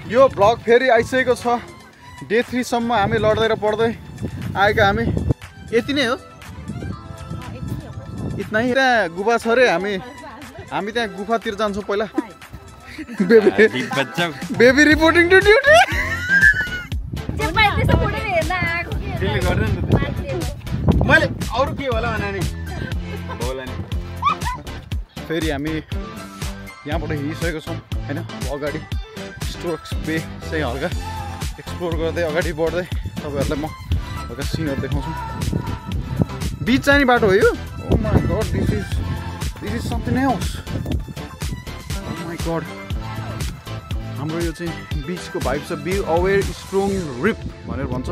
यो भ्लग फेरि आइसकेको छ। डे 3 सम्म हामी लड्दै र पढ्दै आएका हामी। यति नै हो? इतना ही। त्यहाँ गुफा छ रे, हामी त्यहाँ गुफातिर जान्छौँ पहिला। Baby reporting to duty. मैले अरू के होला भने नि होला नि। फेरि हामी यहाँबाट हिँडिसकेको छौँ होइन। अगाडि स्टोर्क्स बे चाहिँ हल्का एक्सप्लोर गर्दै अगाडि बढ्दै तपाईँहरूलाई म हल्का सिनहरू देखाउँछु। बिच जाने बाटो हो यो? Oh my god, this is something else. Oh my god, हाम्रो यो चाहिँ बिचको भाइब छ। बी अवेयर स्ट्रङ रिप भनेर भन्छ।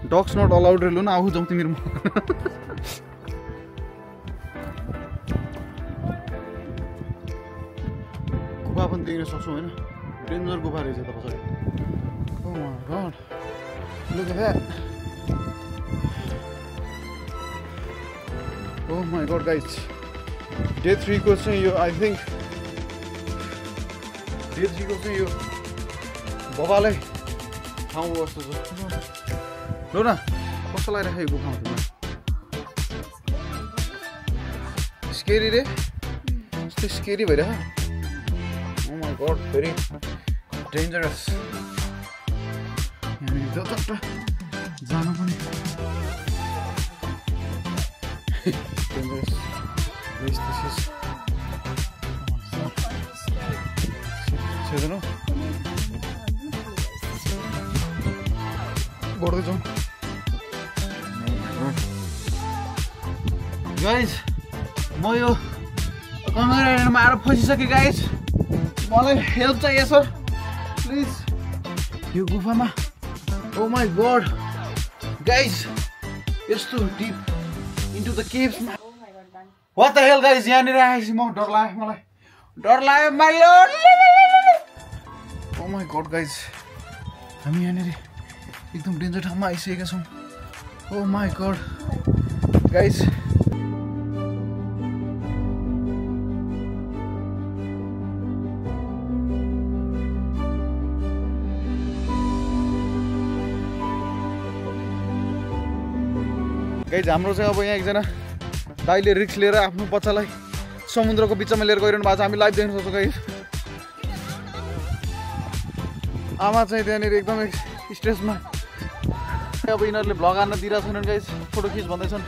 डग्स नट अलाउड रे। लु न आऊ जाउँ तिमीहरू। गुफा पनि देख्न सक्छौँ होइन। डेन्जर गुफा रहेछ त पछाडि। Oh my god, look at that. Oh my god guys, day 3 को चाहिँ यो आई थिङ्क डे 3 को चाहिँ यो बबालाई ठाउँ जस्तो छ। लु न कस्तो लागिरहेको यो गुफामा तिमीलाई? स्केरी रे, यस्तो स्केरी भइरहेको। ओ माई गड, भेरी डेन्जरस। यहाँनिर जतातता जानु पनि डेन्जरस। छेदैन बढ्दै जाउँ। गाइज म यो कङ्ग्रेसमा आएर फसिसकेँ गाइज। मलाई हेल्प चाहियो सर प्लिज यो गुफामा। ओ माई गड गाइज, यस्तो डिप इन्टु द केभ्समा। व्हाट द हेल गाइज, यहाँनिर आएपछि म डर लाग्यो, मलाई डर लाग्यो my lord. Oh my god guys, हामी यहाँनिर एकदम डेन्जर ठाउँमा आइसकेका छौँ। Oh my god guys, guys हाम्रो चाहिँ अब यहाँ एकजना दाइले रिक्स लिएर आफ्नो बच्चालाई समुद्रको बिचमा लिएर गइरहनु भएको छ। हामी लाइभ देख्न सक्छौँ गाइज। आमा चाहिँ त्यहाँनिर एकदमै स्ट्रेसमा। अब यिनीहरूले भ्लग हान्न दिइरहेको छैनन् गाइज, फोटो खिच भन्दैछन्।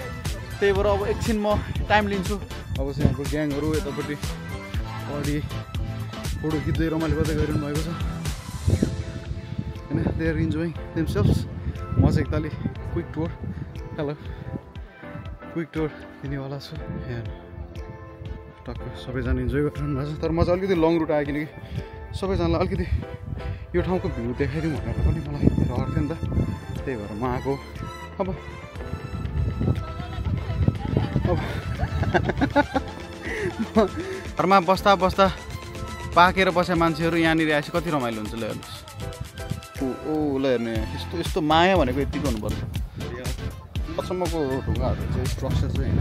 त्यही भएर अब एकछिन म टाइम लिन्छु। अब चाहिँ हाम्रो ग्याङहरू यतापट्टि अगाडि फोटो खिच्दै रमाइलो गर्दै गइरहनु भएको छ होइन। They are enjoying themselves. म चाहिँ actually quick tour, hello quick tour दिनेवाला छु। यहाँ टक्क सबैजना इन्जोय गरिरहनु भएको छ। तर म चाहिँ अलिकति लङ रुट आएँ, किनकि सबैजनालाई अलिकति यो ठाउँको भ्यू देखाइदिउँ भनेर पनि मलाई रहर थियो नि त। त्यही भएर म आएको। अब घरमा बस्दा बस्दा पाकेर बसेका मान्छेहरू यहाँनिर आएपछि कति रमाइलो हुन्छ। ल हेर्नुहोस्, ओ ल हेर्ने यस्तो यस्तो माया भनेको यतिको हुनुपर्छ। अचम्मको ढुङ्गाहरू चाहिँ स्ट्रक्चर चाहिँ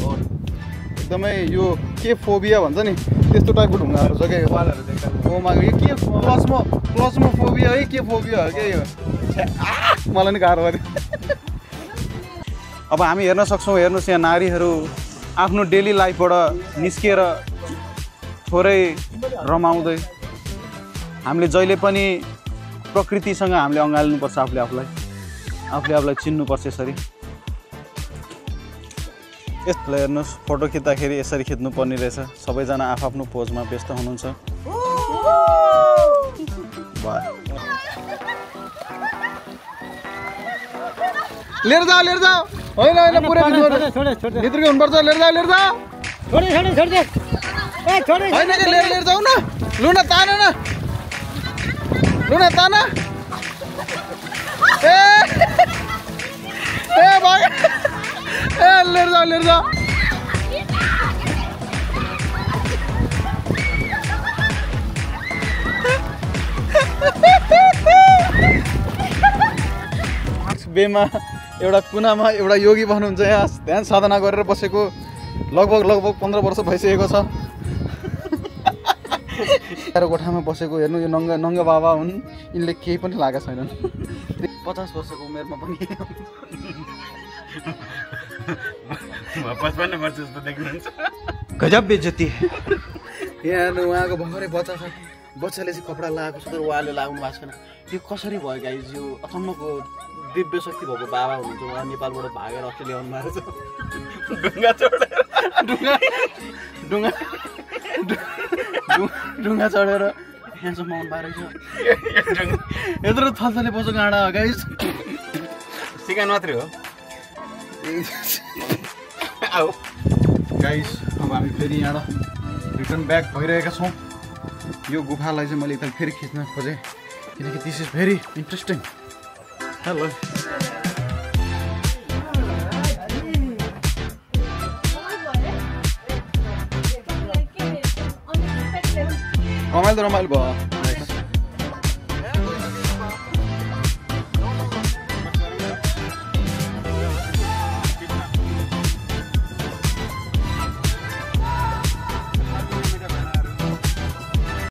होइन, एकदमै यो के फोबिया भन्छ नि त्यस्तो टाइपको ढुङ्गाहरू छ क्या। ओमा यो के प्लस्मोफोबिया है, के फोबिया हो क्या यो? मलाई नि गाह्रो भयो। अब हामी हेर्न सक्छौँ, हेर्नुहोस् यहाँ नारीहरू आफ्नो डेली लाइफबाट निस्किएर थोरै रमाउँदै। हामीले जहिले पनि प्रकृतिसँग हामीले अँगाल्नुपर्छ आफूले आफूलाई चिन्नुपर्छ यसरी। यसलाई हेर्नुहोस्, फोटो खिच्दाखेरि यसरी खिच्नुपर्ने रहेछ। सबैजना आफ्नो पोजमा व्यस्त हुनुहुन्छ। लिएर जाऊ होइन पुरै भित्रकै हुनुपर्छ। लिएर जाऊ होइन कि लिएर जाऊ न। लु न तान न, लु न तान। ए भाग, ए लिएर जाऊ। बेमा एउटा कुनामा एउटा योगी भन्नुहुन्छ। यहाँ ध्यान साधना गरेर बसेको लगभग 15 वर्ष भइसकेको छ। तेरो कोठामा बसेको हेर्नु यो नङ्गा बाबा हुन् यिनले केही पनि लागेको छैनन् 50 वर्षको उमेरमा पनि 55 वर्ष जस्तो देख्नुहुन्छ गजब बेइज्जती यहाँ हेर्नु उहाँको भर्खरै बच्चा छ बच्चाले चाहिँ कपडा लगाएको छ तर उहाँले लाग्नु भएको छैन यो कसरी भयो गाइज यो अचम्मको दिव्य शक्ति भएको बाबा हुनुहुन्छ उहाँ नेपालबाट भागेर अस्ट्रेलिया आउनु भएको छ ढुङ्गा चढेर यहाँसम्म आउनु भएको रहेछ यत्रो थलथले बसेको गाडा हो गाइज सिकान मात्रै हो गाइस अब हामी फेरि यहाँबाट रिटर्न ब्याक भइरहेका छौँ यो गुफालाई चाहिँ मैले एकताल फेरि खिच्न खोजेँ किनकि this is very interesting hello रमाइलो भयो